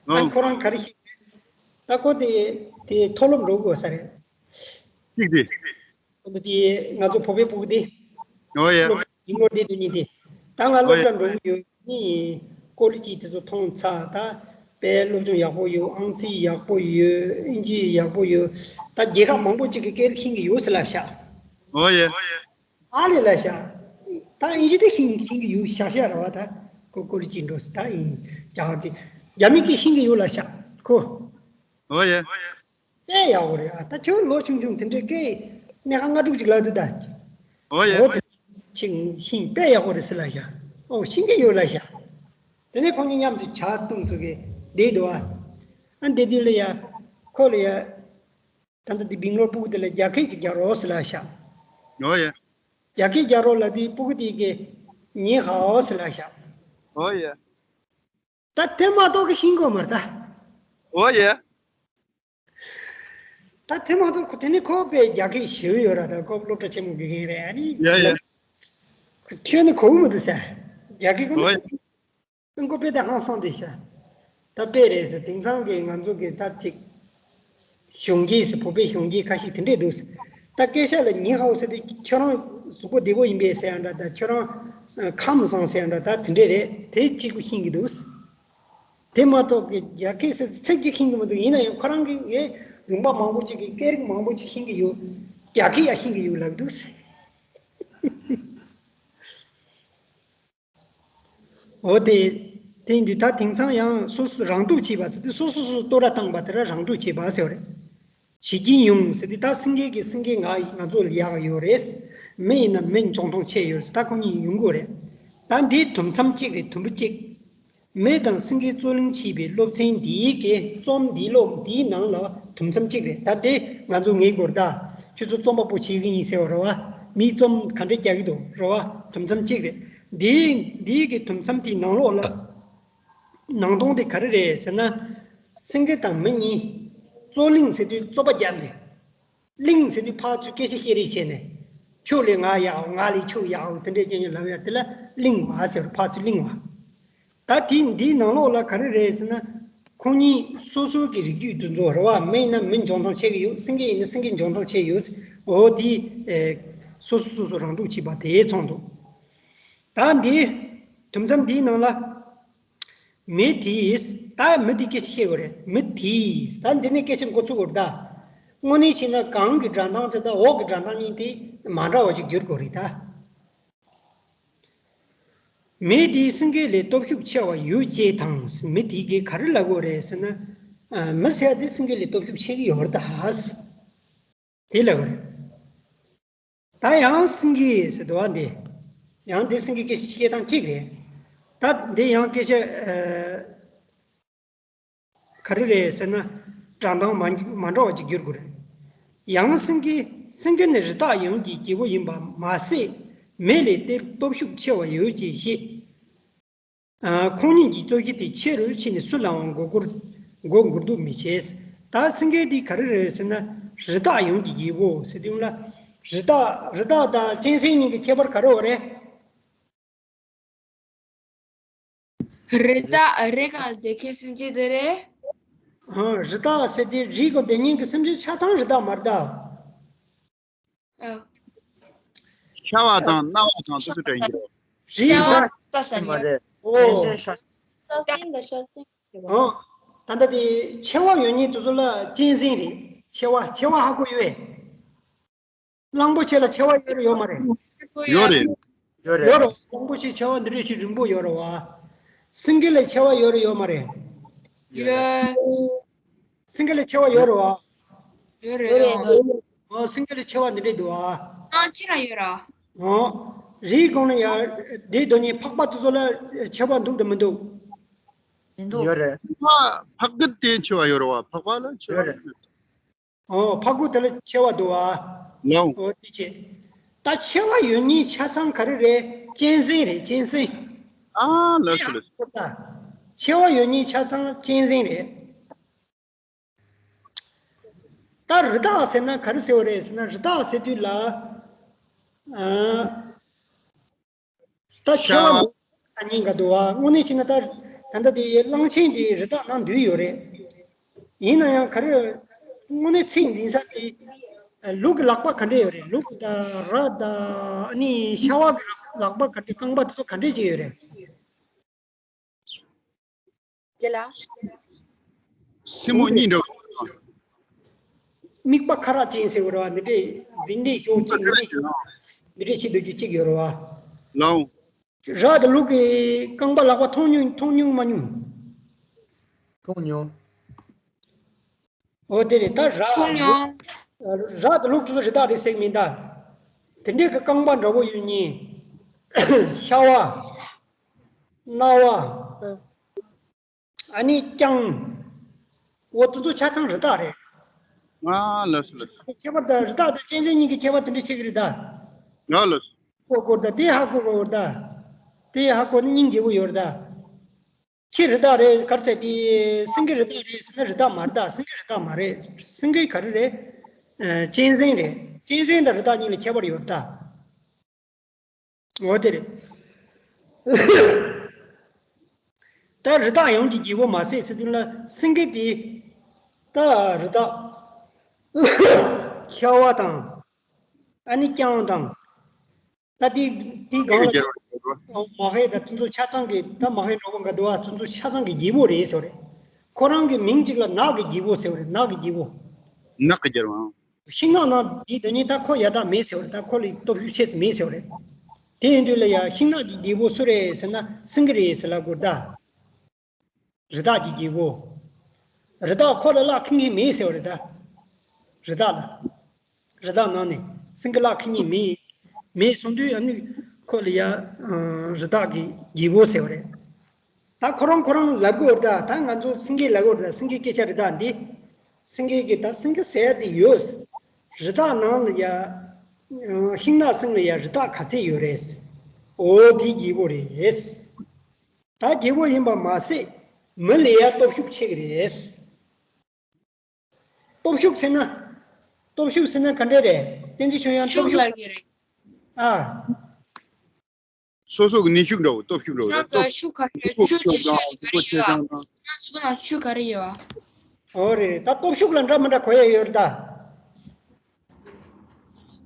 ཨ། ཨང་། ཁོ་རང་ག་རེ་བཤད། ད་ཁོ་དེ་དེ་མཐོ་སློབ་འགྲོ་དགོས་ས་རེད། གཅིག་དེ། ཁོ་ཚོ་དེ་ང་ཚོ་བོད་པའི་ཕྲུ་གུ་དེ། ཨོ་ཡ། སློབ་ཡིན་སྐོར་དེ་དུས་ཉིན་དེ། ད་ང་སློབ་གྲྭ་འགྲོ་གི་ཡོད། ནི་ཀོ་ལི་ཇི་དེ་ཚོ་མཐོང་ཚར། ད་དཔེ་སློབ་སྦྱོང་ཡག་པོ་ཡོད། ཨང་རྩིས་ཡག་པོ་ཡོད། དབྱིན་ཇི་ཡག་པོ་ཡོད། ད་རྒྱལ་ཁབ་མང་པོ་ཅིག་གི་སྐད་རིགས་ཤེས་ཀྱི་ཡོད་ཟེར་ལབ་ཤག་ཨོ་ཡ། ཨ་ལས་ལབ་ཤག་ད་དབྱིན་ཇི་དེ་ཤེས་ཤེས་ཀྱི་ཡོད་ཤག་ཤག་རེད་བ། ད་ཀོ་ཀོ་ལི་ཇི་འགྲོ་ཟེར། ད་ཡིན་རྒྱ་གར་གི་རྒྱ་མི་སྐད་ཤེས་ཀྱི་ཡོད་ལབ་ཤག་ཁོ། ཨོ་ཡ། དཔེ་ཡག་པོ་རེད་ཨ། ད་ཁྱོད་ལོ་ཆུང་ཆུང་དེ་འདྲའི་སྐད་སྣ་ཁ་ལྔ་དྲུག་ཅིག་ལབ་དུས་ད། ཨོ་ཡ། འོ་དེ་ཅིག་ཤེས་དཔེ་ཡག་པོ་རེད་ཟེར་ལབ་ཤག་ཨོ་ཤེས་ཀྱི་ཡོད་ལབ་ཤག་དེ་ནས་ཁོང་གཉིས་མཉམ་དུ་ཇ་བཏུང་ཚུགས་གི་བསྡད་འདུག་ཨ། ཨ་བསྡད་དུས་ལ་ཡ། ཁོ་ལ་ཡ། ད་ལྟ་དེ་སྦེང་ལོར་ཕྲུ་གུ་དེ་ལ་རྒྱ་སྐད་ཅིག་རྒྱག་རོགས་ཟེར་ལབ་ཤག་ཨོ་ཡ། རྒྱ་སྐད་རྒྱག་རོགས་ལབ་དུས་ཕྲུ་གུ་དེ་གིས་ཉི་ཧའོ་ཟེར་ལབ་ཤག་ཨོ་ཡ། ད་དེ་མ་གཏོགས་ཀྱི་ཤེས་གོ་མ་རེད་ད། ཨོ་ཡ། ད་དེ་མ་གཏོགས་ཁོ་དེ་ནི་ཁོ་དཔེ་རྒྱ་སྐད་ཞེ་པོ་ཡོད་ར། ད་ཁོ་སློབ་གྲྭ་ཆེན་མོ་དགེ་རྒན་རེད། ཨ་ནི་ཡ་ཡ། ཁྱོད་ནི་གོ་གི་མི་འདུག་ཟེར། རྒྱ་སྐད་ཁོ་ནི། ཨོ་ཡ། ཨང་ཀོ་དཔེ་ད་ཧང་སང་དེ་ཤ། ད་དཔེ་རེད་ཟེར། དེང་སང་གི་ང་ཚོ་གི་ད་ཅིག་གཞོན་སྐྱེས་སུ་བོད་པའི་གཞོན་སྐྱེས་ཁ་ཤས་དེ་འདྲས་འདུག་ད་སྐད་ཆ་ལ་ཉི་ཧའོ་ཟེར་དུས་ཁྱོད་རང་གཟུགས་པོ་བདེ་པོ་ཡིན་པས་ཟེར་ཡང་འདྲ། ད་ཁྱོད་རང་ཨ་ཁམས་བཟང་ཟེར་ཡང་འདྲ། ད་དེ་འདྲས་རེད། དེ་གཅིག་པུ་ཤེས་ཀྱི་འདུག་དེ་མ་གཏོགས་ཀྱི་རྒྱ་སྐད་ཟེར་ཚིག་གཅིག་ཤེས་ཀྱི་མི་འདུག་ཡིན་ན་ཡང་ཁོ་རང་གིས་ངས་ལུང་པ་མང་པོ་ཅིག་གི་སྐད་རིགས་མང་པོ་ཅིག་ཤེས་ཀྱི་ཡོད། རྒྱ་སྐད་ཡང་ཤེས་ཀྱི་ཡོད་ལབ་འདུག་འོ་དེ། དེ་ཡིན་དུས་ད་དེང་སང་ཡང་སོ་སོ་རང་སྡུག་བྱེད་པ་ཟེར་དུས་སོ་སོ་སོ་བསྟོད་ར་བཏང་པ་དེ་ར་རང་སྡུག་བྱེད་པ་ཟེར་བ་རེད། བྱེད་ཀྱིན་ཡོང་ཟེར་དུས་ད་སེང་གེ་གི་སེང་གེ་ང་ང་ཚོ་ལ་ཡག་ཡོད་རེད། མི་ཡིན་ན་མི་འཇོན་ཐང་ཆེ་ཡོད་ཟེར། ད་ཁོ་གཉིས་ཡོང་གི་རེད། ད་འདི་དུམ་མཚམས་གཅིག་རེད། དུམ་བུ་གཅིག་མི་དང་སེང་གེ་རྩོད་གླེང་བྱེད་པའི་སློབ་ཚན་འདིའི་གི་རྩོམ་འདིའི་ཀློག་འདིའི་ནང་ལ་དུམ་མཚམས་གཅིག་རེད། ད་དེ་ང་ཚོ་ངེས་དགོས་རེད། ད་ཁྱོད་ཚོ་རྩོམ་པ་པོ་བྱེད་ཀྱི་ཡིན་ཟེར་བ་རེད་བ། མིའི་རྩོམ་ག་འདྲས་རྒྱག་གི་འདུག་རེད་བ། དུམ་མཚམས་གཅིག་རེད། འདིའི་འདིའི་གི་དུམ་མཚམས་དེའི་ནང་ལོགས་ལ་ནང་དོན་དེ་ག་རེ་རེད་ཟེར་ན། སེང་གེ་དང་མི་གཉིས་རྩོད་གླེང་ཟེར་དུས་རྩོད་པ་བརྒྱབ་ནས། གླེང་ཟེར་དུས་ཕར་ཚུར་སྐད་ཆ་བཤད་རེས་བྱས་ནས། ཁྱོད་ལས་ང་ཡག་ང་ལས་ཁྱོད་ཡག་དེ་འདྲས་ཀྱང་ལབ་ཡ་དེ་ལ་གླེང་བ་ཟེར། ཕར་ཚུར་གླེང་བ། ད་དེ་འདིའི་ནང་ལོགས་ལ་ག་རེ་རེད་ཟེར་ན། ཁོང་གཉིས་སོ་སོ་གི་རིགས་རྒྱུད་དེ་ཚོ་རེད་བ། མི་ཡིན་ན་མི་འཇོན་ཐང་ཆེ་གི་ཡོད། སེང་གེ་ཡིན་ན་སེང་གེ་འཇོན་ཐང་ཆེ་ཡོད། འོ་དེ་ཨེ་སོ་སོ་སོ་སོ་རང་སྡུག་བྱེད་པ་དེ་མཚོན་འདུག་ད་ ད་འདི་དུམ་མཚམས་འདིའི་ནང་ལ། མི་དེས། ད་མི་དེའི་སྐད་ཆ་བཤད་དགོས་རེད། མི་དེས། ད་འདི་ནས་སྐད་ཆ་འགོ་ཚུགས་དགོས་རེད་ད། དངོས་གནས་བྱས་ན་གང་གི་སྒྲ་གདངས་དེ་དང་འོག་གི་སྒྲ་གདངས་གཉིས་དེ་མ་འདྲ་བ་ཅིག་འགྱུར་དགོས་རེད་ད། མི་དེས་སེང་གེ་ལས་སྟོབས་ཤུགས་ཆེ་བ་ཡོད་ཅེས་དང་། མི་དེ་གིས་ག་རེ་ལབ་དགོས་རེད་ཟེར་ན། ཨ། མི་ཟེར་ཡ་དེ་སེང་གེ་ལས་སྟོབས་ཤུགས་ཆེ་གི་ཡོད་རེད་ད། དེ་ལབ་དགོས་རེད། ད་ཡང་སེང་གེ་ཟེར་འདུག་བ་འདི། ཡང་འདི་སེང་གེ་སྐད་ཆ་བཤད་སྟངས་གཅིག་རེད། ད་འདི་ཡང་སྐད་ཆ། ཨ། ག་རེ་རེད་ཟེར་ན། སྒྲ་གདངས་མ་མ་འདྲ་བ་ཅིག་འགྱུར་དགོས་རེད། ཡང་སེང་གེ། སེང་གེ་ནི་རི་དྭགས་ཡོངས་ཀྱི་རྒྱལ་པོ་ཡིན་པ་མ་ཟད། མི་ལས་ཏེ་སྟོབས་ཤུགས་ཆེ་བ་ཡོད་ཅེས་བཤད། ཨ། ཁོང་ཉིད་ཀྱི་རྩོད་གཞི་དེ་ཆེ་རུ་ཕྱིན་ནས་སུ་ལའང་མགོ་སྐོར་མགོ་སྒུར་འདུག་མི་བྱེད། ད་སེང་གེ་འདི་ག་རེ་རེད་ཟེར་ན། རི་དྭགས་ཡོངས་ཀྱི་རྒྱལ་པོ་ཟེར་དུས་ལ། རི་དྭགས། རི་དྭགས་དང་གཅན་གཟན་གཉིས་ཀྱི་ཁྱད་པར་ག་རེ་ཡོད་རེད། རི་དྭགས། རི་གང་དེ་ཁའི་སེམས་ཅན་དེ་རེད། ཨ། རི་དྭགས་ཟེར་དེ་རི་གང་དེ་གཉིས་ཀྱི་སེམས་ཅན་ཆ་ཚང་རི་དྭགས་མ་རེད་ད། ཨ། ཤ་བ་དང་གནའ་བ་དང་དེ་ཚོ་འདྲ་ཡིན་གྱི་རེད། རི་ཤ་བ་དང་། ས་ས་མ་ཉེ་རེད། ཨོ། ཤ་ས་སྲིན་དང་ཤ་སྲིན་ཟེར་བ། ཨོ། ད་ལྟ་དེ་མཆེ་བ་ཡོད་མཁན་དེ་ཚོ་ལ་གཅན་གཟན་རེད། མཆེ་བ། མཆེ་བ་ཧ་གོ་ཡོད་པས། གླང་པོ་ཆེ་ལ་མཆེ་བ་ཡོད་རེད་ཡོད་མ་རེད། ཡོད་རེད། ཡོད་རེད། ཡོད་རེད། གླང་པོ་ཆེ་མཆེ་བ་འདི་འདྲ་ཞིག་རིང་པོ་ཡོད་རེད་བ། སེང་གེ་ལ་མཆེ་བ་ཡོད་རེད་ཡོད་མ་རེད། ཡོད། སེང་གེ་ལ་མཆེ་བ་ཡོད་རེད་བ། ཡོད་རེད། ཨོ། སེང་གེ་ལ་མཆེ་བ་འདི་འདྲ་འདུག་བ། ཨང་ཁྱེད་རང་ཡོད་ར། ཨོ། རིའི་སྒང་ལ་ཡ་དེའི་སྡོད་མཁན་ཕག་པ་དེ་ཚོ་ལ་མཆེ་བ་འདུག་དང་མི་འདུག་མི་འདུག་ཡོད་རེད། ཕག་གི་དེ་མཆེ་བ་ཡོད་རེད་བ། ཕག་པ་ལ་མཆེ་བ་ཡོད་རེད། ཨོ། ཕག་གུ་དེ་ལ་མཆེ་བ་འདུག་བ། ལའོ། ཨོ། དེ་བྱས། ད་མཆེ་བ་ཡོད་མཁན་ཆ་ཚང་ག་རེ་རེད། གཅན་གཟན་རེད། གཅན་གཟན། ཨ། ལགས་སོ་ལགས་སོ། ད་མཆེ་བ་ཡོད་མཁན་ཆ་ཚང་གཅན་གཟན་རེད། ད་རི་དྭགས་ཟེར་ན་ག་རེ་ཟེར་བ་རེད་ཟེར་ན། རི་དྭགས་ཟེར་དུས་ལ། ཨ། ད་མཆེ་བ་ཤ་བ། ཟ་མཁན་འགའ་འདུག་བ། དངོས་གནས་བྱས་ན་ད་ད་ལྟ་དེ་གླང་ཆེན་དེ་རི་དྭགས་ནང་འདུས་ཡོད་རེད། ཡིན་ན་ཡང་ག་རེ། དངོས་གནས་ཚིག་འཛིན་ས་དེ། ལུག་གི་ལག་པ་ག་འདྲ་ཡོད་རེད། ལུག་དང་ར་དང་ཨ་ནི་ཤ་བ་གི་ལག་པ་ག་འདྲ། རྐང་པ་དེ་ཚོ་ག་འདྲ་ཅིག་ཡོད་རེད། ལ། སེན་མོ་གཉིས་འདྲ་བོ། རྨིག་པ་ཁ་རག་ཅན་ཟེར་བ་རེད་བ། འདི་འདྲས་འདི་འདྲས་ཤོག་ཅིག་འདི་འདྲས་འདི་འདྲས་བྱེད་སྡོད་རྒྱུ་གཅིག་ཡོད་རེད་བ། ལའོ། ར་དང་ལུག་གི་རྐང་པ་ལག་པ་མཐོང་མྱོང་མཐོང་མྱོང་མ་མྱོང་། མཐོང་མྱོང་། འོ་དེ་རེད། ད་ར། མཐོང་མྱོང་། ར་དང་ལུག་དེ་ཚོ་རི་དྭགས་རེད་ཟེར་གི་མིན་ད། དེ་འདྲས་ཀྱི་རྐང་པ་འདྲ་བོ་ཡོད་མཁན། ཤ་བ། གནའ་བ། ཨ་ནི་རྐྱང་། འོ་དེ་ཚོ་ཆ་ཚང་རི་དྭགས་རེད། ཨ། ལགས་སོ་ལགས་སོ། ཁྱད་པར་ད་རི་དྭགས་དང་གཅན་གཟན་གཉིས་ཀྱི་ཁྱད་པར་དེ་འདྲ་ཆགས་ཀྱི་རེད་ད། ཨ། ལགས་སོ། ཧ་གོ་གོ་རེད་ད། དེ་ཧ་གོ་གོ་རེད་ད། དེ་ཧ་གོ་ན་སྙིང་རྗེ་པོ་ཡོད་རེད་ད། ཁྱེད་རི་དྭགས་རེད་ག་རེ་ཟེར་དེ། སེང་གེ་རི་དྭགས་རེད་ཟེར་ན་རི་དྭགས་མ་རེད་ད། སེང་གེ་རི་དྭགས་མ་རེད། སེང་གེ་ག་རེ་རེད། ཨ། གཅན་གཟན་རེད། གཅན་གཟན་དང་རི་དྭགས་གཉིས་ལ་ཁྱད་པར་ཡོད་རེད་ད། འོ་དེ་རེད། ད་རི་དྭགས་ཡོངས་ཀྱི་རྒྱལ་པོ་མ་ཟད་ཟེར་དུས་ལ་སེང་གེ་དེ། ད་རི་དྭགས། ཤ་བ་དང་། ཨ་ནི་རྐྱང་དང་། ད་དེ་དེའི་སྒང་ལ། མ་ཧེ་དང་དེ་ཚོ་ཆ་ཚང་གི། ད་མ་ཧེ་འགྲོ་བ་འགའ་འདུག་བ། དེ་ཚོ་ཆ་ཚང་གི་རྒྱལ་པོ་རེད་ཟེར་བ་རེད། ཁོ་རང་གི་མིང་གཅིག་ལ་ནགས་ཀྱི་རྒྱལ་པོ་ཟེར་བ་རེད། ནགས་ཀྱི་རྒྱལ་པོ། ནགས་ཀྱི་རྒྱལ་པོ། ཤིང་ནགས་ནང་འདི་དོན་ནི་ད་ཁོ་ཡག་རྟགས་མེད་ཟེར་བ་རེད། ད་ཁོ་ལ་སྟོབས་ཤུགས་ཆེ་ཙམ་མེད་ཟེར་བ་རེད། དེ་ཡིན་དུས་ལ་ཡ་ཤིང་ནགས་ཀྱི་རྒྱལ་པོ་སུ་རེད་ཟེར་ན་སེང་གེ་རེད་ཟེར་ལབ་དགོས་ད། རི་དྭགས་ཀྱི་རྒྱལ་པོ། རི་དྭགས་ཁོ་ལ་གླགས་ཁེལ་མཁན་མེད་ཟེར་བ་རེད་ད། རི་དྭགས་ལ། རི་དྭགས་ནང་ནས་སེང་གེ་གླགས་ཁེལ་མཁན་མེད། མེད་སོང་དུས་ཨ་ནི་ཁོ་ལ་ཡ། ཨ། རི་དྭགས་ཀྱི་རྒྱལ་པོ་ཟེར་བ་རེད། ད་ཁོ་རང་ཁོ་རང་ལབ་དགོས་རེད་ད། ད་ང་ཚོ་སེང་གེ་ལབ་དགོས་རེད་ད། སེང་གེ་སྐད་ཆ་རེད་ད་འདི། སེང་གེ་གི་ད་སེང་གེ་ཟེར་ཡ་དེ་ཡོད། རི་དྭགས་ནང་ལ་ཡ། ཤིང་ནགས་གསེང་ལ་ཡ་རི་དྭགས་ག་ཚད་ཡོད་རེད། འོ་དེ་རྒྱལ་པོ་རེད། ད་རྒྱལ་པོ་ཡིན་པ་མ་ཟད་མི་ལ་ཡ་སྟོབས་ཤུགས་ཆེ་གི་རེད། སྟོབས་ཤུགས་ཟེར་ན། སྟོབས་ཤུགས་ཟེར་ན་ག་འདྲ་རེད། བསྟན་འཛིན་ཆོས་དབྱངས། སྟོབས་ཤུགས་ཤུགས། ལབ་ཀྱི་རེད། ཨ། སོ་སོ་གི་ནུས་ཤུགས་འདྲ་བོ། སྟོབས་ཤུགས་འདྲ་བོ། ཁྱོད་ཀྱི་ཤུགས་ག་རེ་ཡོད། ཤུགས་ཆེ་ཤོས་དེ་ག་རེ་ཡོད། ཁྱོད་ཚོ་ནང་ཤུགས་ག་རེ་ཡོད། འོ་རེད། ད་སྟོབས་ཤུགས་ལ་འདྲ་མི་འདྲ་གོ་ཡ་ཡོད་རེད་ད།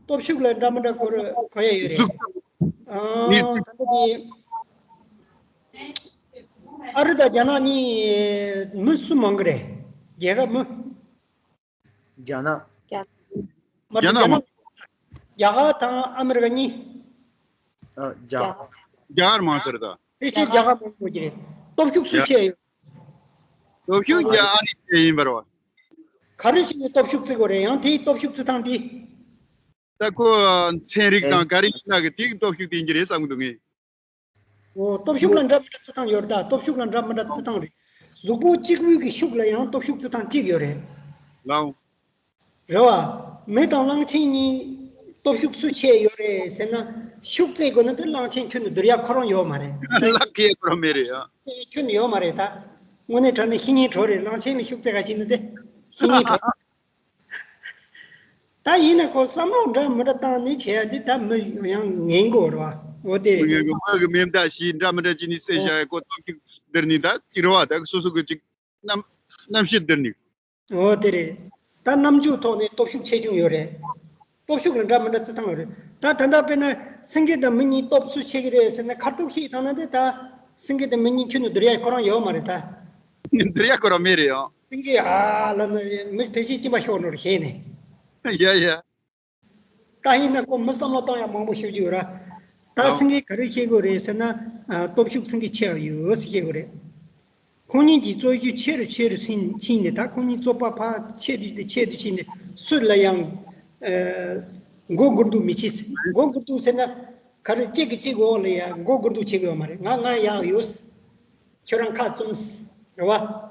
སྟོབས་ཤུགས་ལ་འདྲ་མི་འདྲ་གོ་རེ་གོ་ཡ་ཡོད་རེད། གཟུགས། ཨ། ད་ལྟ་དེ་ཨ་རི་དང་རྒྱ་ནག་གཉིས་མི་སུ་མང་གི་རེད། རྒྱལ་ཁབ་མི། རྒྱ་ནག་རྒྱ་མ་རྒྱ་ནག་རྒྱ་ནག་མང་། རྒྱ་གར་དང་ཨ་མི་རི་ཀ་གཉིས། ཨ། རྒྱ། རྒྱ་གར་མང་ཟེར་ད། ཕལ་ཆེར་རྒྱ་གར་མང་པོ་ཅིག་རེད། སྟོབས་ཤུགས་སུ་ཆེ་ཡོད། སྟོབས་ཤུགས་རྒྱ་ཨ་ནི་ཆེ་ཡིན་པ་རེད་བ། ག་རེ་ཞིག་ནས་སྟོབས་ཤུགས་བརྩི་དགོས་རེད། ཡང་དེའི་སྟོབས་ཤུགས་བརྩི་སྟངས་དེ། ད་ཁོ་ཚན་རིག་དང་ག་རེ་ཡིན་ན་གི་དེའི་སྟོབས་ཤུགས་དེ་ཡིན་གྱི་རེད་བསམ་གྱི་འདུག་ངས། འོ། སྟོབས་ཤུགས་ལ་འདྲ་མི་འདྲ་བརྩི་སྟངས་ཡོད་རེད་ད། སྟོབས་ཤུགས་ལ་འདྲ་མི་འདྲ་བརྩི་སྟངས་རེད། གཟུགས་པོ་གཅིག་པུའི་གི་ཤུགས་ལ་ཡང་སྟོབས་ཤུགས་བརྩི་སྟངས་གཅིག་ཡོད་རེད། ལའོ། རེད་བ། མི་དང་གླང་ཆེན་གཉིས་སྟོབས་ཤུགས་སུ་ཆེ་ཡོད་རེད་ཟེར་ན། ཤུགས་བརྩི་དགོས་ན་དེ་གླང་ཆེན་ཁྱོན་ནས་བསྡུར་ཡ་ཁོ་རང་ཡོད་མ་རེད། ལག་གི་ཁོ་རང་མེད་རེད་ཡ། ཤུགས་བརྩི་ཁྱོན་ནས་ཡོད་མ་རེད་ད། དངོས་གནས་དྲང་གནས་བཤེས་གཉེན་གྲོགས་རེད། གླང་ཆེན་ལ་ཤུགས་བརྩི་ག་བྱེད་ན་དེ་བཤེས་གཉེན་གྲོགས། ད་ཡིན་ན་ཁོ་བསམ་བློ་འདྲ་མི་འདྲ་བཏང་ནས་བྱེད་ཡ་དེ་ད་མི་ཡང་ངན་གོ་རེད་བ། འོ་དེ་རེད། ངན་གོ། མི་གི་མེ་མདའ་ཞིག་འདྲ་མི་འདྲ་ཅིག་ནས་བསད་བཞག་ཡ། ཁོ་སྟོབས་ཤུགས་བསྡུར་ནས་ད་ཅིག་རེད་བ། ད་སོ་སོ་གི་ཅིག་རྣམ་རྣམ་ཤེས་བསྡུར་ནས། འོ་དེ་རེད། ད་རྣམ་འགྱུར་ཐོག་ནས་སྟོབས་ཤུགས་ཆེ་ཆུང་ཡོད་རེད། སྟོབས་ཤུགས་ལ་འདྲ་མི་འདྲ་བརྩི་སྟངས་ཡོད་རེད། ད་ད་ལྟ་དཔེར་ན་སེང་གེ་དང་མི་གཉིས་སྟོབས་སུ་ཆེ་གི་རེད་ཟེར་ན། ཁ་ཐུག་ཤེས་བཏང་ན་དེ་ད་སེང་གེ་དང་མི་གཉིས་ཁྱོན་ནས་བསྡུར་ཡ་ཁོ་རང་ཡོད་མ་རེད་ད། བསྡུར་ཡ་ཁོ་རང་མེད་རེད་ཡང་། སེང་གེ་ཨ་ལ་ནི་མི་ཕལ་ཆེར་གཅིན་པ་ཤོར་ནོ་རེད་ཤེས་ནས། ཡ་ཡ། ད་ཡིན་ན་ཁོ་མི་བསམ་བློ་བཏང་ཡ་མང་པོ་ཤོད་ཀྱི་ཡོད་ར། ད་ཨོ། སེང་གེ་ག་རེ་ཤེས་དགོས་རེད་ཟེར་ན། ཨ། སྟོབས་ཤུགས་སེང་གེ་ཆེ་བ་ཡོད་ཟེར་ཤེས་དགོས་རེད། ཁོང་གཉིས་ཀྱི་རྩོད་རྒྱུ་ཆེ་རུ་ཆེ་རུ་ཕྱིན་ཕྱིན་ནས། ད་ཁོང་གཉིས་རྩོད་པ་ཕར་ཆེ་དུས་དེ་ཆེ་དུས་ཕྱིན་ནས། སུ་ལ་ཡང་། ཨ། མགོ་སྒུར་འདུག་མི་བྱེད་ཟེར། མགོ་སྒུར་འདུག་ཟེར་ན། ག་རེ་གཅིག་གིས་གཅིག་འོག་ལ་ཡ་མགོ་སྒུར་འདུག་བྱེད་དགོས་ཡོད་མ་རེད། ང་ང་ཡག་ཡོད། ཁྱོད་རང་ཁ་བཙུམ། རེད་བ།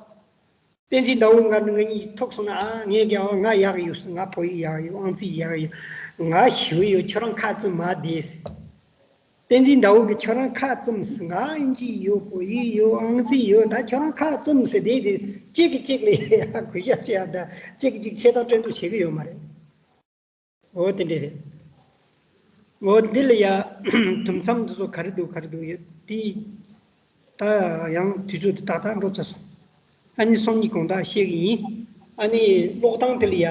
བསྟན་འཛིན་ཟླ་འོད་ང་ང་གཉིས་ཐུག་སོང་ན། ཨ། ངས་ཀྱང་། ཨོ། ང་ཡག་ཡོད། ང་བོད་ཡིག་ཡག་ཡོད། ཨང་རྩིས་ཡག་ཡོད། ང་ཞི་བ་ཡོད། ཁྱོད་རང་ཁ་བཙུམ་མ་བསྡད་ཟེར། བསྟན་འཛིན་ཟླ་འོད་ཀྱིས་ཁྱོད་རང་ཁ་བཙུམ་ཟེར། ང་ཨིན་ཇི་ཡོད། བོད་ཡིག་ཡོད། ཨང་རྩིས་ཡོད། ད་ཁྱོད་རང་ཁ་བཙུམ་ཟེར། དེ་དེ་གཅིག་གིས་གཅིག་ལ་གུས་ཞབས་བྱེད་ཡ། ད་གཅིག་གིས་གཅིག་ཆེ་མཐོང་སྤྲད་འདུག་བྱེད་ཀྱི་ཡོད་མ་རེད། འོ་དེ་འདྲ་རེད། འོ་འདི་ལ་ཡ་དུམ་མཚམས་འདི་ཚོ་ག་རེ་འདུག་ག་རེ་འདུག་ཡོད་དེ། ད་ཡང་དུས་ཚོད་དེ་ཏག་ཏག་འགྲོ་ཚར་སོང་། ཨ་ནི་སང་ཉིན་དགོང་དག་བཤད་གི་ཡིན། ཨ་ནི་ཀློག་སྟངས་དེ་ལ་ཡ།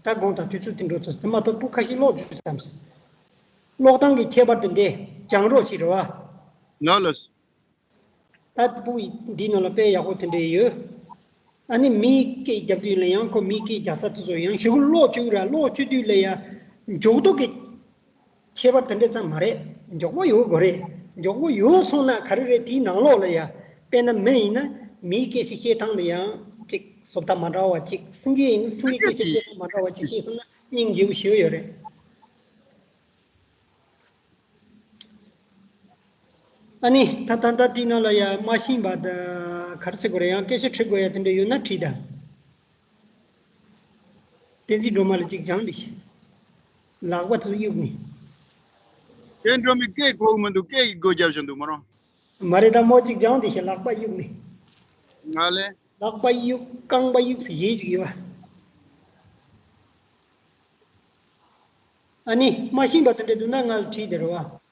ད་དགོང་དག་དུས་ཚོད་དེ་འགྲོ་ཚར་སོང་། དེ་མ་གཏོགས་སྤུ་ཁ་ཤས་ཀློག་རྒྱུ་བསམ་སོང་། ཀློག་སྟངས་ཀྱི་ཁྱད་པར་དེ་འདྲས་སྦྱང་རོགས་བྱེད་རོགས་ཨ། ལགས་ལགས། ད་སྤུ་འདིའི་ནང་ལ་དཔེ་ཡག་པོ་དེ་འདྲས་ཡོད། ཨ་ནི་མིའི་སྐད་རྒྱབ་དུས་ལ་ཡང་ཁོ་མིའི་སྐད་རྒྱག་ས་དེ་ཚོ་ཡང་ཞུ་གུ་ཀློག་བཅུག་ར། ཀློག་བཅུག་དུས་ལ་ཡ་མགྱོགས་དོ་གི་ཁྱད་པར་དེ་འདྲས་ཙམ་མ་རེད། མགྱོགས་པོ་ཡོད་དགོས་རེད། མགྱོགས་པོ་ཡོད་སོང་ན་ག་རེ་རེད། དེའི་ནང་ལོགས་ལ་ཡ། དཔེར་ན་མི་ཡིན་ན་མིའི་སྐད་ཆ་བཤད་སྟངས་ལ་ཡང་ཅིག་བཟོ་ལྟ་མ་འདྲ་བ་ཅིག་སེང་གེ་ཡིན་ན་སེང་གེའི་སྐད་ཆ་བཤད་སྟངས་མ་འདྲ་བ་ཅིག་ཤེས་སོང་ན་སྙིང་རྗེ་པོ་ཞེ་པོ་ཡོད་རེད། ཨ་ནི་ད་ད་ལྟ་དེའི་ནང་ལ་ཡ་མ་ཤེས་པ་ད་ག་རེ་ཟེར་དགོས་རེད། ཡང་སྐད་ཆ་དྲི་དགོས་ཡ་དེ་འདྲ་ཡོད་ན་དྲིས་དང་། བསྟན་འཛིན་སྒྲོལ་མ་ལ་ཅིག་སྦྱངས་ཏེ་ཤི། ལག་པ་དེ་གཡུག་ནས། བསྟན་སྒྲོལ་མའི་སྐད་གོ་གི་མི་འདུག་སྐད་ཀྱི་སྒོ་རྒྱབ་བཞིན་འདུག་མ་རུང་། མ་རེད། ད་མོ་ཅིག་སྦྱངས་ཏེ་ཤི། ལག་པ་གཡུག་ནས། ང་ལས། ལག་པ་གཡུག་རྐང་པ་གཡུག་ཟེར་གཞས་ཅིག་ཡོད་པ། ཨ་ནི་མ་ཤེས་པ་དེ་འདྲ་འདུག་ན་ང་ལ་དྲིས་དེ་རེད་བ།